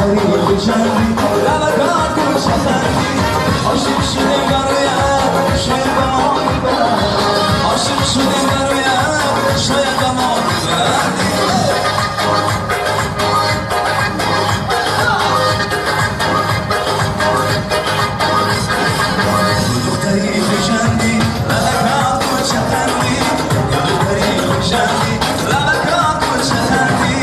دختری خوشندی لبکات گلشخندی عاشق شدیم برایت شاید به ما ببند عاشق شدیم برایت شاید به ما ببندی دختری خوشندی لبکات گلشخندی دختری خوشندی لبکات گلشخندی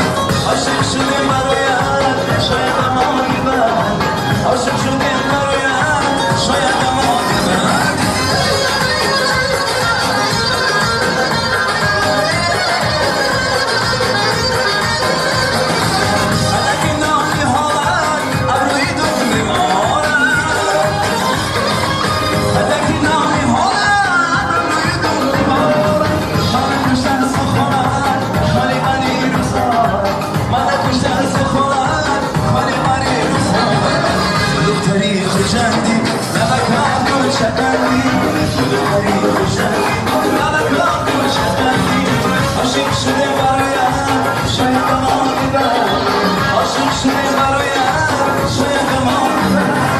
عاشق شدیم برایت شاید به ما ببند عاشق شدیم برایت شاید به ما ببند عاشق شدیم برایت شاید به ما ببند عاشق شدیم برایت شاید به ما ببند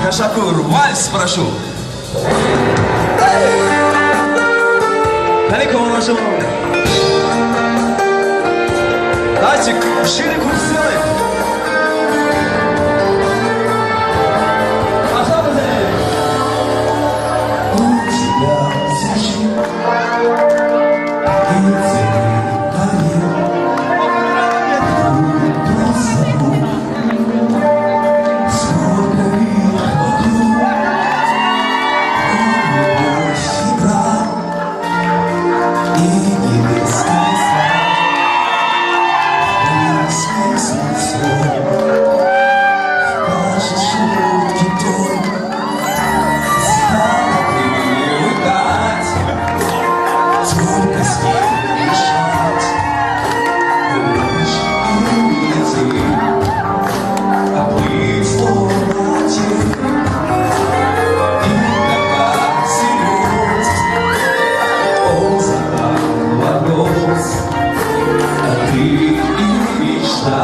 Ташаккур. Вальс прошу. Давайте шире круг сделаем. Пожалуйста. У тебя зажги и цветы дарил, сколько их вокруг, он любовь играл и невесты звал. Наши шутки той стала привыкать, только с ним решать, лишь и лететь, а плыть словно тень. И когда всерьез он задал вопрос, а ты и мечта.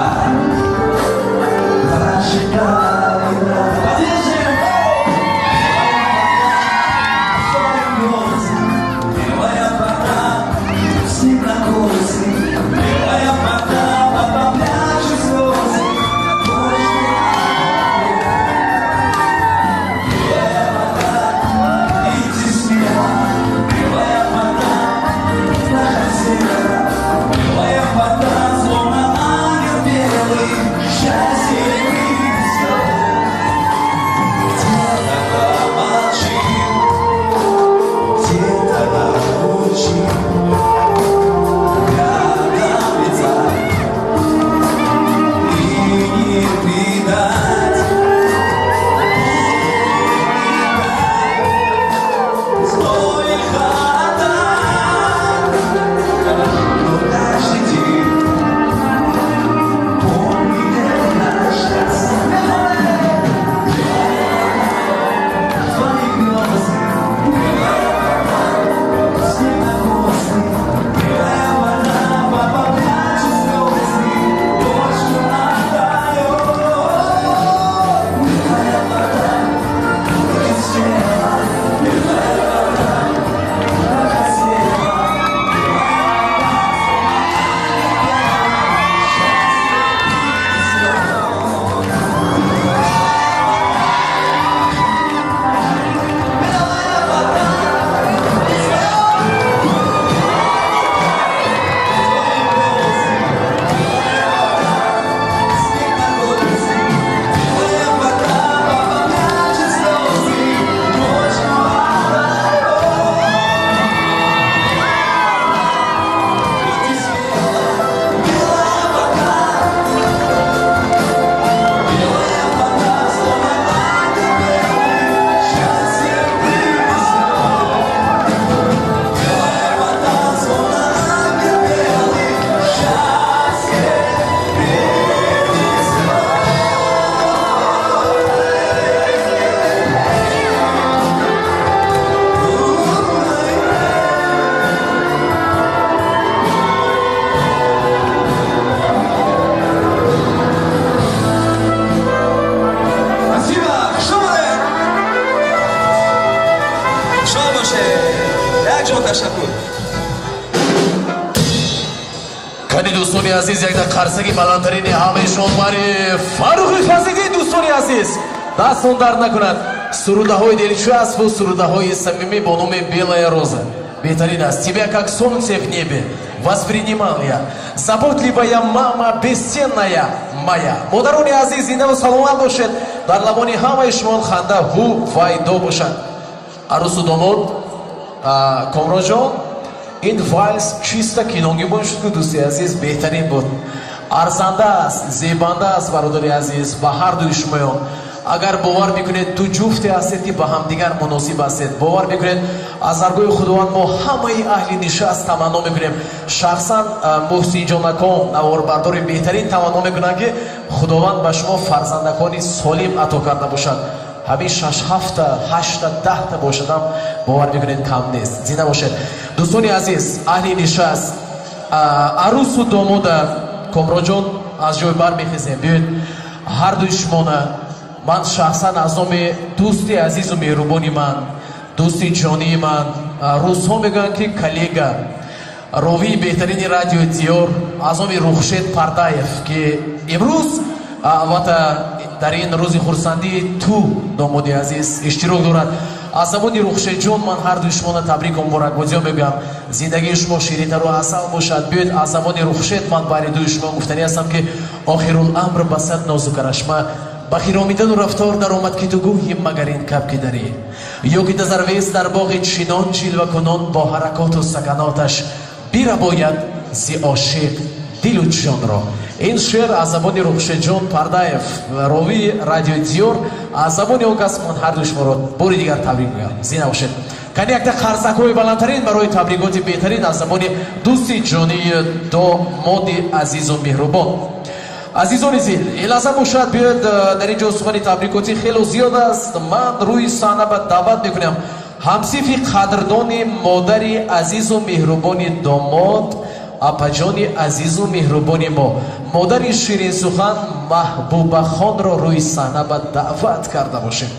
Кани, дӯстони азиз, якда қарсаги баландтарини ҳамаи шонбари Фаррухи Фазлиддин. Дӯстони азиз, дастон дард накунад. Сурудаҳои дилчасбу сурудаҳои самимӣ бо номи «Белая роза» беҳтарин аст. «Тебя, как солнце в небе, воспринимал я, заботливая мама, бесценная моя». Модарони азиз, зиндаву саломат бошед, дар лабони ҳамаи шумо ханда ҳувайдо бошад. Арӯсу домод, Комронҷон, ин вальс чисто киногӣ бошад ку, дӯсти азиз, беҳтарин буд, арзанда аст, зебанда аст. Бародари азиз, ба ҳар дуи шумоён, агар бовар мекунед, ду ҷуфте ҳастед, ки ба ҳамдигар муносиб ҳастед, бовар мекунед, аз даргоҳи Худованд мо ҳамаи аҳли нишаст таманно мекунем, шахсан Муҳсинҷонакон, наворбардори беҳтарин, таманно мекунанд, ки Худованд ба шумо фарзандакони солим ато карда бошад. Ҳамин шаш, ҳафта, ҳашта, 10та бошадам, бовар мекунед, кам нест. Зинда бошед. Дӯстони азиз, аҳли нишаст, арӯсу домода, Комронҷон, аз ҷой бар мехезем. Биёед, ҳар дуи шумона Ман шахсан аз номи дӯсти азизу меҳрубони ман, дӯсти ҷонии ман, рӯзҳо мегӯянд ки коллега, ровии беҳтарини радиои Диёр, аз номи Рухшед Пардаев, ки имрӯз албатта дар ин рӯзи хурсандии ту, домоди азиз, иштирок дорад. Аз забони Рухшедҷон ман ҳардуи шуморо табрику муборакбодиҳо мегӯям. Зиндагии шумо ширинтару асал бошад. Биёед, аз забони Рухшед ман бари дуи шумо гуфтанӣ ҳастам, ки охирул-амр ба сад нозу карашма, ба хиромидану рафтор даромад, ки ту гӯҳи магар ин кабки дарӣ, ё ки тазарвез дар боғи чинон ҷилвакунон бо ҳаракоту саканоташ бирабояд зи ошиқ дилу ҷонро. Ин шеър аз забони Рухшедҷон Пардаев, ровии радиои Диёр, аз забони он кас ман ҳардуи шуморо бори дигар табрик мегӯям. Зина бошед. Кани якта қарсакҳои баландтарин барои табрикоти беҳтарин аз забони дӯсти ҷонии домоди азизу меҳрубон. Азизони дил, ин лаҳза бошад, биёед, дар ин ҷо сухани табрикотӣ хело зиёд аст. Ман рӯи саҳна ба даъват мекунам ҳамсифи қадрдони модари азизу меҳрубони домод, апаҷони азизу меҳрубони мо, модари ширинсухан Маҳбубахонро рӯи саҳна ба даъват карда бошем.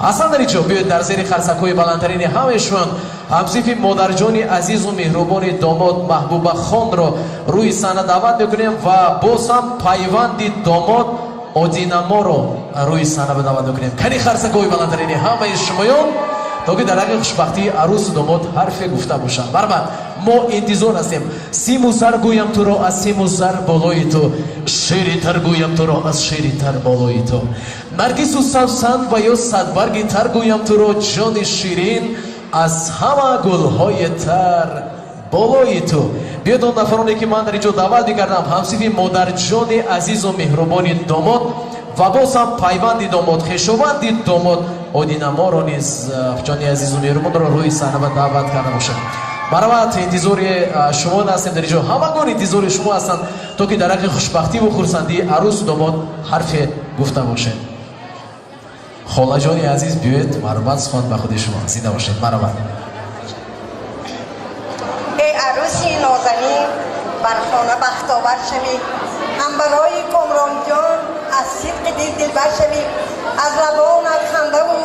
Ҳасан, дар инҷо биёед, дар зери қарсакҳои баландтарини ҳамаи шумон ҳамсифи модарҷони азизу меҳрубони домод Маҳбубахонро рӯи саҳна даъват мекунем ва боз ҳам пайванди домод Одинаморо рӯи саҳна ба даъват мекунем. Кани қарсакҳои баландтарини ҳамаи шумоён, то ки дар ҳаққи хушбахтии арӯсу домод ҳарфе гуфта бошанд. Бармад, мо интизор ҳастем. Симу зар гӯям туро аз симу зар болои ту, ширинтар гӯям туро аз ширинтар болои ту, наргису савсан ва ё садбарги тар гӯям туро, ҷони ширин, аз ҳама гулҳои тар болои ту. Биёд, он нафароне ки ман дар инҷо даъват мекардам, ҳамсифи модарҷони азизу меҳрубони домод ва боз ҳам пайванди домод, хешованди домод Одинаморо низ, ҷони азизу меҳрубонро рӯи саҳна ба даъват карда бошад. Марҳамат, интизори шумо ҳастем. Дар инҷо ҳамагон интизори шумо ҳастанд, то ки дар ҳаққи хушбахтиву хурсандии арӯсу домод ҳарфе гуфта бошед. Холаҷони азиз, биёед, марҳамат, сухан ба худи шумо. Зинда бошед, марҳамат. Эй арӯси нозанин, бар хона бахтовар шавӣ, ҳам барои Комронҷон аз сидқи дил дилбар шавӣ. Аз лабонат хандаву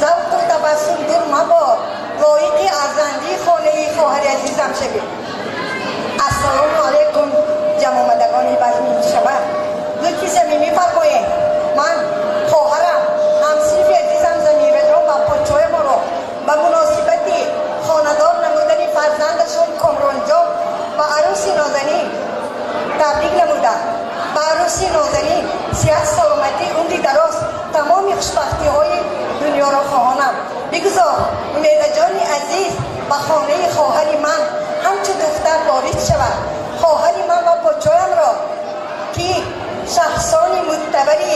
завқу табассум дур мабод, лоиқи арзандии хонаи хоҳари азизам шавӣ. Ассалому алайкум, ҷамъомадагони базми шаб, лутфи самимӣ фармоед. Ман хоҳарам, ҳамсинфи азизам Замираҷон ва подшоямонро ба муносибати хонадор намудани фарзандашон Комронҷон ва арӯси нозанин табрик намудам. Ба арӯси нозанин сиҳат, саломатӣ, умри дароз, тамоми хушбахтиҳои дунёро хоҳонам. Бигузор Умедаҷони азиз ба хонаи хоҳари ман ҳамчун духтар ворид шавад. Хоҳари ман ва подшоямро, ки шахсони мӯътабари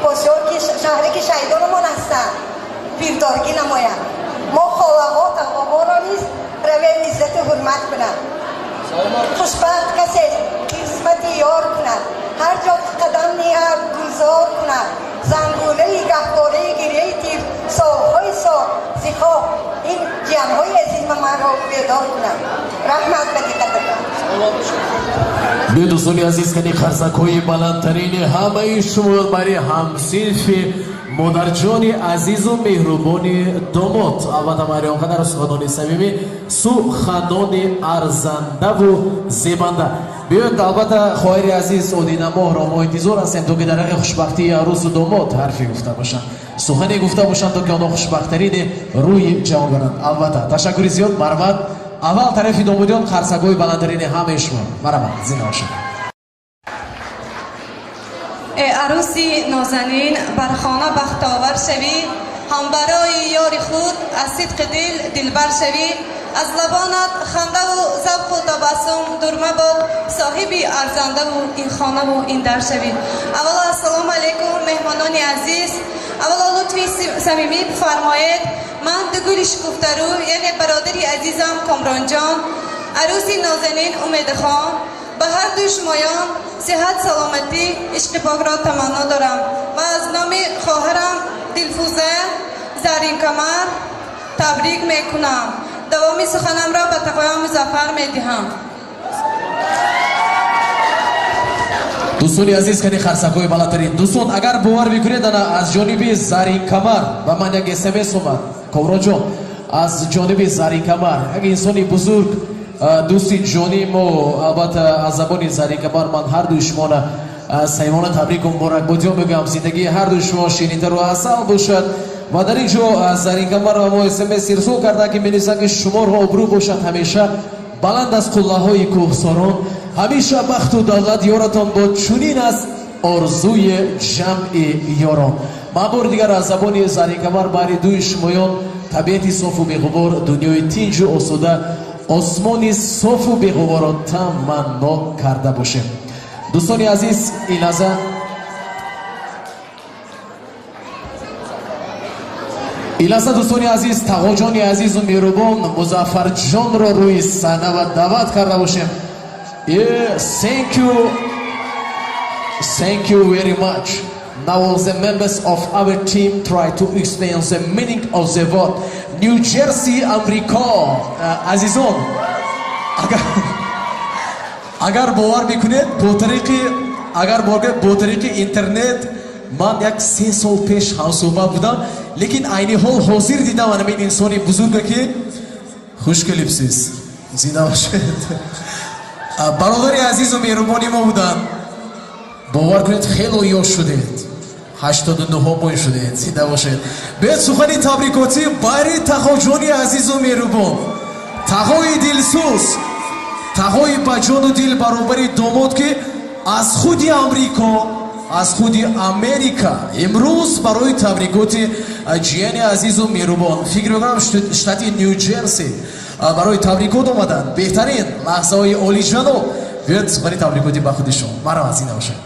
посёлки шаҳраки Шаҳидонамон ҳастанд, пирдоргӣ намоянд. Мо холаҳо, тағоҳоро низ равияи иззату ҳурмат кунанд. Хушбахт касест, қисмати ёр кунад, ҳар ҷо қадам ниҳад, гулзор кунад. Зангулаи гаҳвораи гиряи тир солҳои сол зи хоб ин ҷиянҳои азизма маро бедор кунад. Раҳмат ба диққататон. Биё, дӯстони азиз, кани қарсакҳои баландтарини ҳамаи шумо барои ҳамсинфи модарҷони азизу меҳрубони домод. Албатта, барои он қадар суханони самимӣ, суханони арзандаву зебанда. Биёед, албатта, хоҳари азиз Одинамоҳро мо интизор ҳастем, то ки дар ҳаққи хушбахтии арӯсу домод ҳарфе гуфта бошанд, сухане гуфта бошанд, то ки онҳо хушбахттарини рӯи ҷаҳон гарданд. Албатта, ташаккури зиёд, марҳамат. Аввал тарафи домодиён қарсакҳои баландтарини ҳамаи шумо. Марҳамат, зинда бошед. Э арӯси нозанин, бар хона бахтовар шавӣ, ҳам барои ёри худ аз сидқи дил дилбар шавӣ. Аз лабонат хандаву завқу табассум дур мабод, соҳиби арзандаву ин хонаву ин дар шавӣ. Аввало, ассалому алайкум, меҳмонони азиз. Аввало, лутфи самимӣ бифармоед, ман ду гули шукуфтарӯ, яъне бародари азизам Комронҷон, арӯси нозанин Умедахон, ба ҳар ду шумоён сиҳат, саломатӣ, ишқи покро таманно дорам ва аз номи хоҳарам Дилфуза Заринкамар табрик мекунам. Давоми суханамро ба тақоям Музаффар медиҳам. Дӯстони азиз, кани харсакҳои баландтарин. Дӯстон, агар бовар мекунед, ана аз ҷониби Заринкамар ба ман як смс омад. Комронҷон, аз ҷониби Заринкамар, як инсони бузург, дӯсти ҷонии мо, албатта аз забони Заринкамар ман ҳардуи шуморо самимона табрику муборакбодиён мегӯям. Зиндагии ҳардуи шумо ширинтару асал бошад. Ва дар ин ҷо Заринкамар ба мо смс ирсол карда, ки менависанд, ки шуморо обрӯ бошад ҳамеша баланд аз қуллаҳои кӯҳсорон, ҳамеша бахту давлат ёратон бод, чунин аст орзуи ҷамъи ёрон. Ман бори дигар аз забони Заринкамар баҳри дуи шумоён табиати софу беғубор, дунёи тинҷу осуда, осмони софу беғуборро таманно карда бошем. Дӯстони азиз, ин лаҳза дӯстони азиз, Тағоҷони азизу меҳрубон Музаффарҷонро рӯи саҳна ва даъват карда бошем. Thank you, thank you very much. Now all the members of our team try to explain the meaning of the word New Jersey, Амрико. Азизон, агар бовар мекунед, бо тариқи агар бо тариқи интернет ман як 3 сол пеш ҳамсӯҳбат будам, лекин айни ҳол ҳозир дидам ҳамин инсони бузурга, ки хуш келибсиз, зинда бошед. Бародари азизу меҳрубони мо буданд. Бовар кунед, хело ёш шудед, 89 моҳ шудед, зинда бошед. Бед сухани табрикотӣ байри Тағоҷони азизу меҳрубон, тағои дилсӯз, тағои ба ҷону дил баробари домод, ки аз худи Амрико, аз худи Америка имрӯз барои табрикоти ҷияни азизу меҳрубон, фикр мекунам, штати Ню Ҷерси, барои табрикот омаданд. Беҳтарин лаҳзаҳои олиҷаноб. Биёед сухани табрикотӣ ба худи шумо. Марҳамат, зинда бошед.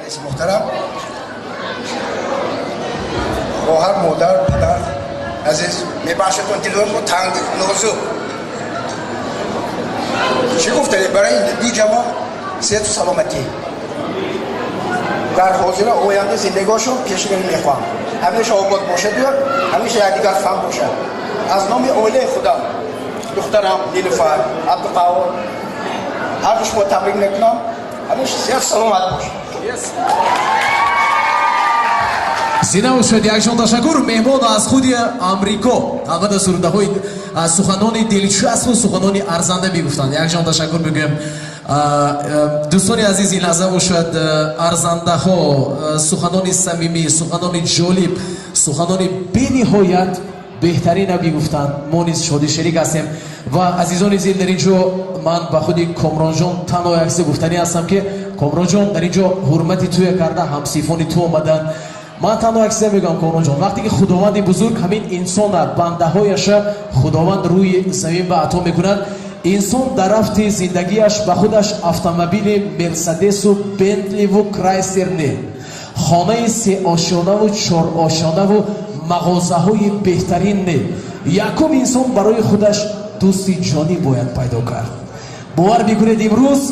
Раиси муҳтарам, хоҳар, модар, падар азиз, мебахшедон, диломо танг, нозук. Чӣ гуфтаед? Барои ду ҷавон сеҳату саломатӣ дар ҳозира, оянда зиндагиҳошон пешравӣ мехоҳам. Ҳамеша обод бошаду ҳамеша якдигар фаҳм бошад. Аз номи оилаи худам, духтарам Нилуфар, Абдуқаҳор, ҳарду шумо табрик мекунам. Ҳамеша сеҳату саломат бошед. Зинда бошед, якҷон ташаккур. Меҳмон аз худи Амрико, албатта, сурудаҳои, суханони дилчаспу суханони арзанда мегуфтанд. Якҷон ташаккур мегӯем. Дӯстони азиз, ин лаҳза бошад, арзандаҳо, суханони самимӣ, суханони ҷолиб, суханони бениҳоят беҳтарина мегуфтанд. Мо низ шоди шерик ҳастем. Ва азизони зил, дар ин ҷо ман ба худи Комронҷон танҳо як чизе гуфтанӣ ҳастам, ки Комронҷон, дар ин ҷо ҳурмати туя карда ҳамсифони ту омаданд. Ман танҳо як чизе мегӯям, Комронҷон: вақте ки Худованди бузург ҳамин инсона, бандаҳояша Худованд рӯи замин ба ато мекунад, инсон дар рафти зиндагиаш ба худаш автомобили Мерседесу Бентливу Крайслер не, хонаи сеошёнаву чорошёнаву мағозаҳои беҳтарин не, якум инсон барои худаш дӯсти ҷонӣ бояд пайдо кард. Бовар мекунед, имрӯз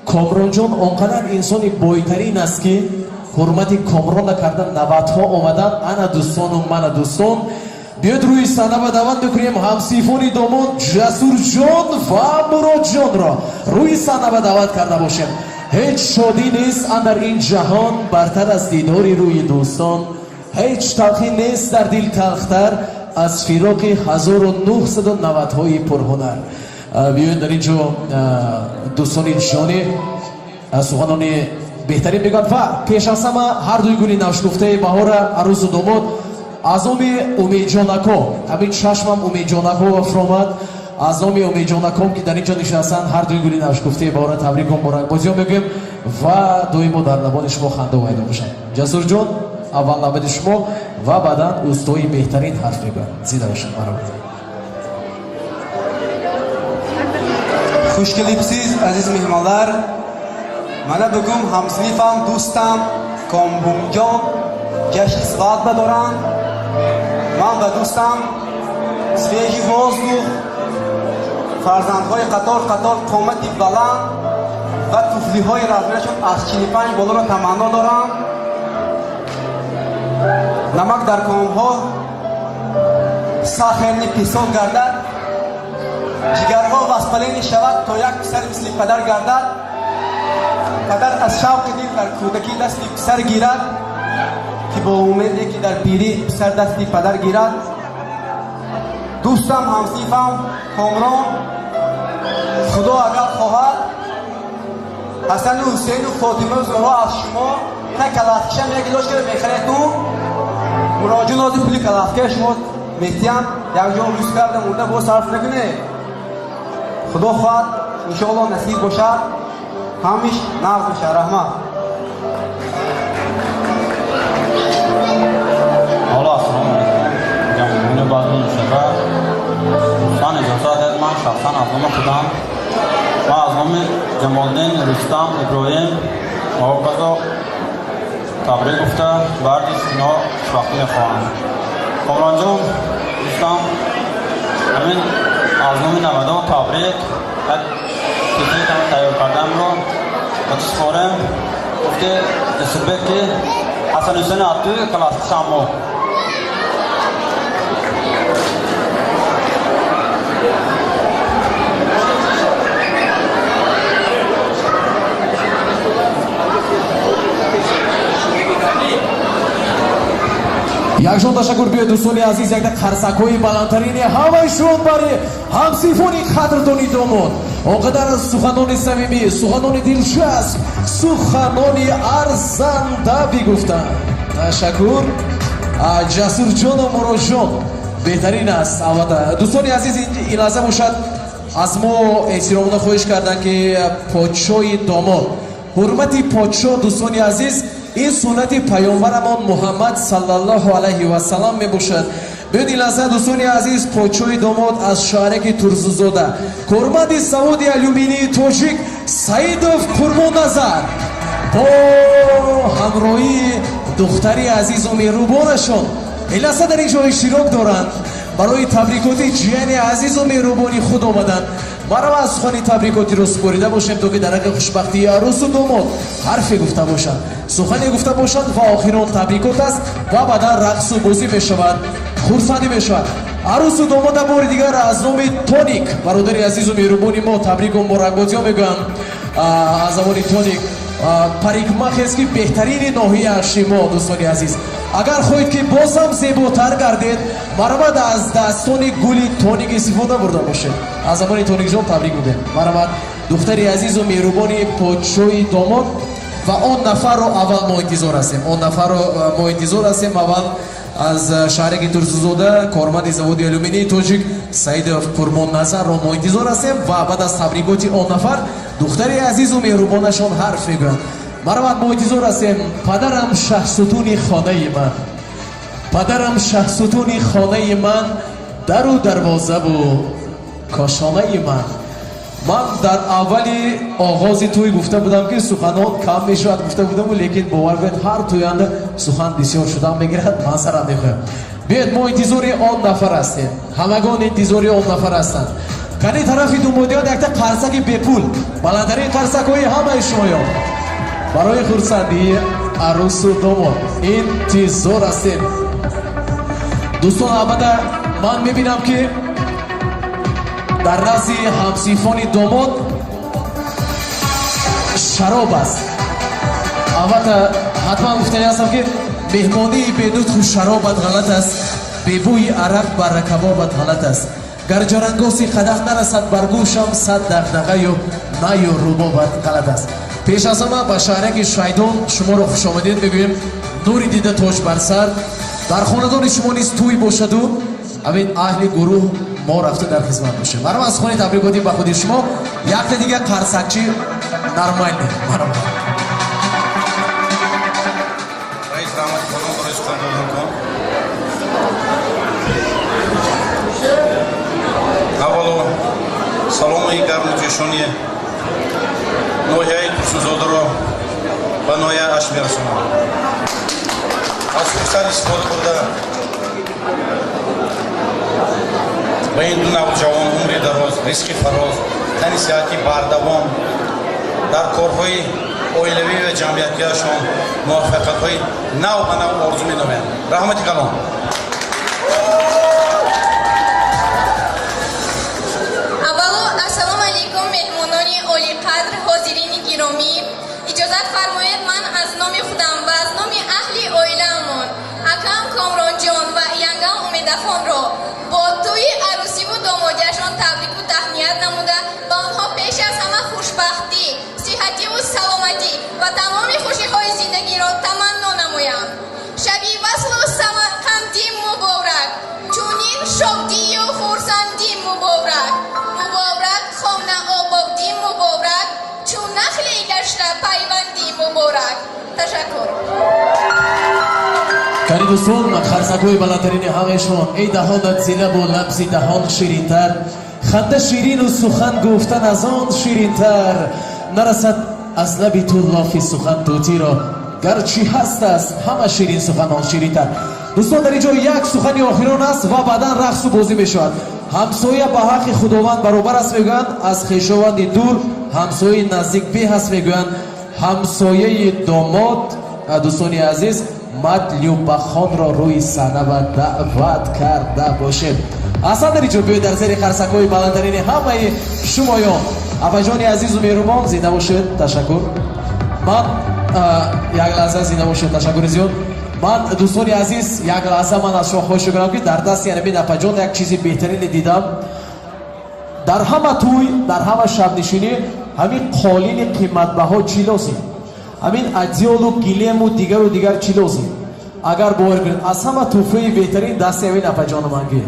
Комронҷон он қадар инсони бойтарин аст, ки ҳурмати Комрона карда навадҳо омаданд. Ана дӯстону мана дӯстон, биёд рӯи саҳна ба даъват мекунем ҳамсифони домод Ҷасурҷон ва Муродҷонро рӯи саҳна ба даъват карда бошем. Ҳеҷ шодӣ нест андар ин ҷаҳон бартар аз дидори рӯи дӯстон, ҳеҷ талхӣ нест дар дил талхтар аз фироқи 1990-ҳои пурҳунар. Биёед, дар ин ҷо дӯстони ҷонӣ суханони беҳтарин мегӯянд. Ва пеш аз ҳама ҳардуи гули навшгуфтаи баҳора, арӯсу домод, аз номи Умедҷонако, ҳамин чашмам Умедҷонако фуромад, аз номи Умедҷонаком, ки дар ин ҷо нишастанд, ҳардуи гули навшгуфтаи баҳора табрику муборакбозиён мегӯем ва доимо дар лабони шумо ханда пайдо бошад. Ҷасурҷон, аввал навбати шумо ва баъдан устои беҳтарин ҳарф мегӯяд. Зинда бошад, марҳамат. Хуш келибсиз, азиз меҳмонлар. Мана бугун ҳамсинфам, дӯстам Комбумҷон ҷашни свадьба доранд. Ман ба дӯстам свежий воздух, фарзандҳои қатор қатор, қомати баланд ва туфлиҳои размерашон аз 45 болоро таманно дорам. Намак дар комҳо сахарный песок гардад, ҷигарҳо воспаление шавад, то як писари мисли падар гардад. Падар аз шавқи дил дар кӯдакӣ дасти писар гирад, ки бо умеде ки дар пирӣ писар дасти падар гирад. Дӯстам, ҳамсинфам Комрон, Худо агар хоҳад, Ҳасану Ҳусейну Фотимаю Зуҳро аз шумо на калафкишам як илоҷ кара мехаредту муроҷиъ лозим пули калафкия шумо метиҳам, якҷо рӯз карда мурда боз сарф накунед. Худо хоҳад, иншоаллоҳ насиб бошад, ҳамиш нағз мешавад. Раҳмат. Ҳоло ассалому алайкум ҷамоатони базми мушаффар. Дӯстон, иҷозат диҳед, ман шахсан аз номи худам ва аз номи Ҷамолиддин, Рустам, Иброҳим ва ҳоказо табрик гуфта барди сино хушбахтӣ мехоҳам. Комронҷон, дӯстам, ҳамин аз номи навадон табрик, як тифле каме тайёр кардамро ба ту супорем. Гуфти Ҷасурбек, ки Ҳасан Ҳусейни Абдуи калафкишамо. Якҷон ташаккур. Биёед, дӯстони азиз, якда қарсакҳои баландтарини ҳамаи шумо бари ҳамсинфони қадрдони домод. Он қадар суханони самимӣ, суханони дилчасп, суханони арзанда бигуфтанд. Ташаккур, Ҷасурҷону Муроҷон, беҳтарин аст. Албатта, дӯстони азиз, ин лаҳза бошад, аз мо эҳтиромона хоҳиш карданд, ки подшоҳи домод, ҳурмати подшоҳ, дӯстони азиз, ин суннати паёмбарамон Муҳаммад саллаллоҳу алайҳи васаллам мебошад. Биёед, ин лаҳза, дӯстони азиз, подшоҳи домод аз шаҳраки Турсунзода, корманди заводи алюминии тоҷик Саидов Қурбонназар бо ҳамроҳии духтари азизу меҳрубонашон ин лаҳза дар ин ҷо иштирок доранд. Барои табрикоти ҷияни азизу меҳрубони худ омаданд. Маро аз сухани табрикотиро супорида бошем, то ки дар ҳаққи хушбахтии арӯсу домод ҳарфе гуфта бошанд, сухане гуфта бошанд ва охирон табрикот аст ва баъдан рақсу бозӣ мешавад, хурсандӣ мешавад. Арӯсу домода бори дигар аз номи Тоник, бародари азизу меҳрубони мо, табрику муборакбодиҳо мегӯям. Аз забони Тоник парикмахерский, ки беҳтарини ноҳияи мо. Дӯстони азиз, агар хоҳед, ки боз ҳам зеботар гардед, марҳамат, аз дастони гули Тоник истифода бурда бошед. Аз забони Тоникҷон табрик мегӯем. Марҳамат, духтари азизу меҳрубони подшоҳи домод ва он нафарро аввал мо интизор ҳастем, он нафарро мо интизор ҳастем. Аввал аз шаҳраки Турсунзода, корманди заводи алюминии тоҷик Саидов Қурбонназарро мо интизор ҳастем ва баъд аз табрикоти он нафар духтари азизу меҳрубонашон ҳарф мегӯянд. Марҳамат, мо интизор ҳастем. Падарам шаҳсутуни хонаи ман, падарам шаҳсутуни хонаи ман, дару дарвозаву кошонаи ман. Ман дар аввали оғози тӯй гуфта будам, ки суханон кам мешавад, гуфта будаму, лекин бовар кунед, ҳар тӯянда сухан бисёр шудан мегирад. Мансарам мехоҳем. Биёед, мо интизори он нафар ҳастем, ҳамагон интизори он нафар ҳастанд. Кани тарафи думодиён якта қарсаки бепул, баландтарин қарсакҳои ҳамаи шумоён барои хурсандии арӯсу домод. Интизор ҳастем, дӯстон. Албатта, ман мебинам, ки дар назди ҳамсинфони домод шароб аст. Албатта, ҳатман гуфтани ҳастам, ки меҳмонии бенутху шаробат ғалат аст, бебӯи арақ бар ракабобат ғалат аст. Гар ҷарангоси қадаҳ нарасад бар гӯшам, сад дағдағаю наю рубобат ғалат аст. Пеш аз ҳама ба шаҳраки Шайдон шуморо хушомадед мегӯем. Нури дида, тоҷ бар сар, дар хонадони шумо низ тӯй бошаду ҳамин аҳли гурӯҳ мо рафта дар хизмат бошем. Марҳамат, аз сухани табрикотӣ ба худи шумо якта дига қарсакчи нормальный. Марҳамат. Раис, раҳмати калон барои сухан додантон. Аввало саломи гарму ҷӯшони ноҳияи Турсунзодаро ба ноҳияи Ашт мерасонам. Аз фурсат истифода бурда, ба ин ду навҷавон умри дароз, ризқи фароз, тани сиҳати бардавом, дар корҳои оилавӣ ва ҷамъиятиашон муваффақиятҳои нав ба нав орзу менамоям. Раҳмати калон. Аввало, ассалому алайкум, меҳмонони олиқадр, ҳозирини гиромӣ. Иҷозат фармоед, ман аз номи худам ва аз номи аҳли оилаамон акам Комронҷон ва янгам Умедахонро бо тӯи арӯсиву домодиашон табрику таҳният намуда, ба онҳо пеш аз ҳама хушбахтӣ, сиҳативу саломатӣ ва тамоми хушиҳои зиндагиро таманно намоям. Шаби васлу Самарқандӣ муборак, чунин шодию хурсандӣ муборак, муборак хонаободӣ муборак, чун нахле гашта пайвандӣ муборак. Ташаккур. Кани дӯстон, қарсакҳои баландтарини ҳамаи шумо. Эй даҳонат зилабу лабзи даҳон ширинтар, ханда ширину сухан гуфтан аз он ширинтар. Нарасад аз лаби ту лофи сухан тӯтиро, гарчи ҳаст аст ҳама ширин суханон ширинтар. Дӯстон, дар ин ҷо як сухани охирон аст ва баъдан рақсу бозӣ мешавад. Ҳамсоя ба ҳаққи Худованд баробар аст, мегӯянд, аз хешованди дур ҳамсояи наздик беҳ аст, мегӯянд. Ҳамсояи домод, дӯстони азиз, Матлюбахонро рӯи саҳна ба даъват карда бошед. Асан дар инҷо биёед, дар зери қарсакҳои баландтарини ҳамаи шумоён. Апаҷони азизу меҳрубон, зинда бошед, ташаккур. Ман як лаҳза, зинда бошед, ташаккури зиёд. Ман, дӯстони азиз, як лаҳза ман аз шумо хоҳиш мекунам, ки дар дасти янамин апаҷон як чизи беҳтарине дидам. Дар ҳама тӯй, дар ҳама шабнишинӣ ҳамин қолини қиматбаҳо чӣ лозим, ҳамин одеялу гилему дигару дигар чӣ лозим? Агар бовар кунед, аз ҳама тӯҳфаи беҳтарин дасти ҳамин апаҷону манги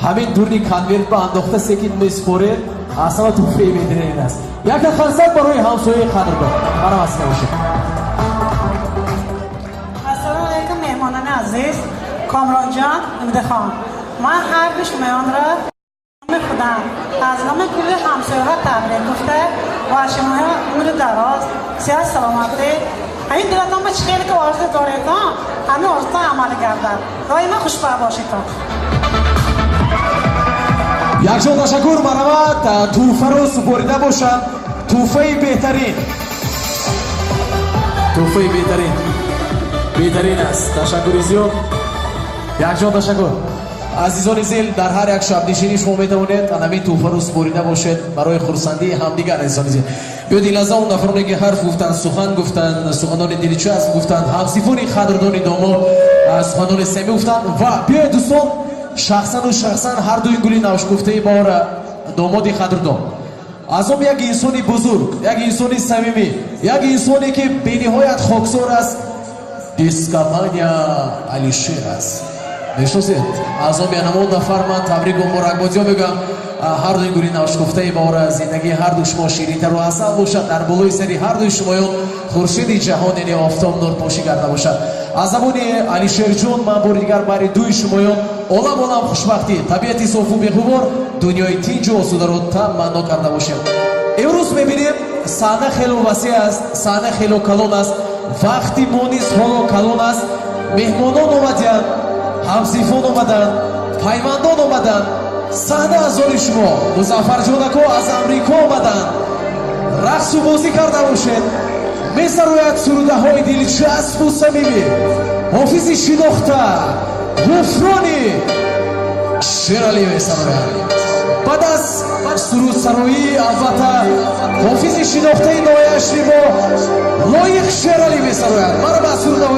ҳамин дурни конверт ба андохта секин меспоред, аз ҳама тӯҳфаи беҳтарин аст. Якта қарсак барои ҳамсояи қадрдон. Марҳамат, бошед. Ассалому алайкум, меҳмонони азиз, Комронҷон, Умидахон. Ман ҳар ду шумоёнро номи худам, аз номи кулли ҳамсояҳо табрик гуфта ва шуморо умри дароз, сиҳат, саломатӣ, ҳамин дилатон ба чӣ хеле ки орзу доредон, ҳамин орзутон амалӣ гардад. Доимо хушбахт бошедон. Якҷон ташаккур. Марҳамат, тӯҳфаро супорида бошанд. Тӯҳфаи беҳтарин, тӯҳфаи беҳтарин, беҳтарин аст. Ташаккури зиёд, якҷон ташаккур. Азизони зил, дар ҳар як шабнишинӣ шумо метавонед анамин тӯҳфаро супорида бошед барои хурсандии ҳамдигар. Азизони зил, биёд ин лаҳза он нафароне ки ҳарф гуфтанд, сухан гуфтанд, суханони дилчасп гуфтанд, ҳамсифони қадрдони домод суханони самимӣ гуфтанд. Ва биёед, дӯстон, шахсану шахсан ҳар дуи гули навшгуфтаи моро, домоди қадрдон, аз он як инсони бузург, як инсони самимӣ, як инсоне ки бениҳоят хоксор аст, Дискомания Алишер аст, мешносед? Аз он янамон нафар ман табрику муборакбодиҳо мегӯям ҳар дуи гули навшгуфтаи моро. Зиндагии ҳар ду шумо ширинтару асал бошад, дар болои сари ҳар дуи шумоён хуршеди ҷаҳон, яъне офтоб, нурпошӣ карда бошад. Аз забони Алишерҷон ман бори дигар бари дуи шумоён олам олам хушбахтӣ, табиати софу беғубор, дунёи тинҷу осударо таманно карда бошем. Имрӯз мебинем, саҳна хело васеъ аст, саҳна хело калон аст, вақти мо низ ҳоло калон аст. Меҳмонон омадиянд, ҳамсифон омаданд, пайвандон омаданд, саҳна аз оли шумо. Музаффарҷонако аз Амрико омаданд, рақсу бозӣ карда бошед. Месарояд сурудаҳои дилчаспу самимӣ ҳофизи шинохта Ғуфрони Шералӣ месарояд. Баъд аз сурудсароӣ, албатта, ҳофизи шинохтаи ноҳияшри мо Лоиқ Шералӣ месарояд. Маро ба сурудаҳои